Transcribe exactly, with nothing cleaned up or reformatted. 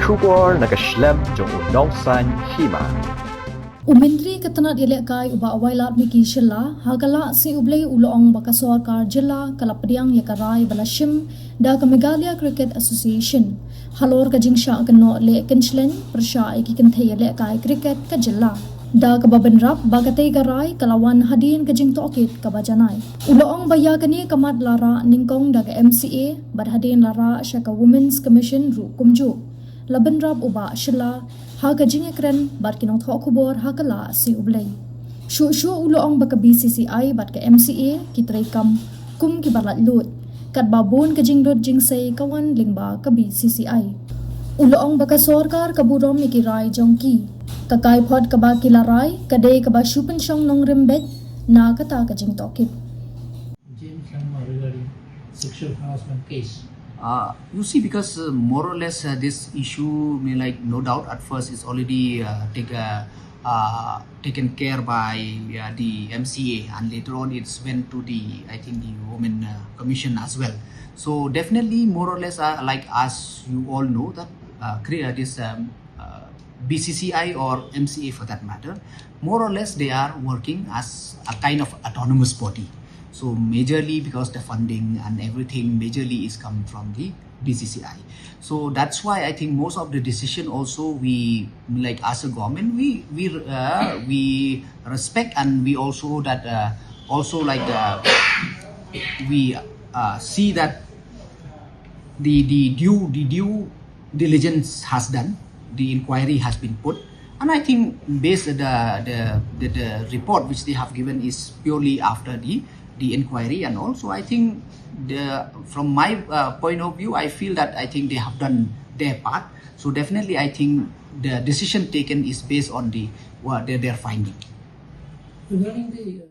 Khubor na ka shlem jong u Nongsaiñ Hima. U Myntri ka tnat ïalehkai u Bah Wailadmiki Shylla ha ka la sngi U Blei u la ong ba ka sorkar jylla ka la pdiang ïa ka rai ba la shim da ka Meghalaya Cricket Association halor ka jingshah kynnoh leh kynshleng pyrshah ïa ki kynthei ïalehkai cricket ka jylla, da kaba bynrap ba katei ka rai ka la wan hadien ka jingtohkit kaba janai. U la ong ba ïa kane ka mat la rah nyngkong da ka M C A bad hadien la rah sha ka Women's Commission ruh kumjuh. La bynrap u Bah Shylla ha ka jingïakren bad ki nongthoh khubor ha ka la sngi U Blei. Shuh shuh u la ong ba ka B C C I bad ka M C A ki treikam kum kiba laitluid, katba bun ka jinglut jingsei ka wan lyngba ka B C C I. U la ong ba ka sorkar ka burom ïa ki rai jong ki. Ka kaiphod kaba ki la rai ka dei kaba shu pynshong nongrim beit na kata ka jingtohkit. James Sangma regarding sexual harassment case. Uh, you see, because uh, more or less uh, this issue, I mean, like, no doubt at first it's already uh, take, uh, uh, taken care by uh, the M C A, and later on it's went to the, I think, the Women uh, Commission as well. So definitely, more or less, uh, like, as you all know that uh, cre- uh, this um, uh, B C C I or M C A for that matter, more or less they are working as a kind of autonomous body. So majorly because the funding and everything majorly is coming from the B C C I. So that's why I think most of the decision also we, like, as a government, we we uh, we respect, and we also that uh, also like uh, we uh, see that the the due the due diligence has done, the inquiry has been put, and I think based the the the, the report which they have given is purely after the the inquiry, and also I think the from my uh, point of view, I feel that I think they have done their part. So definitely, I think the decision taken is based on the uh, their, their finding. Regarding the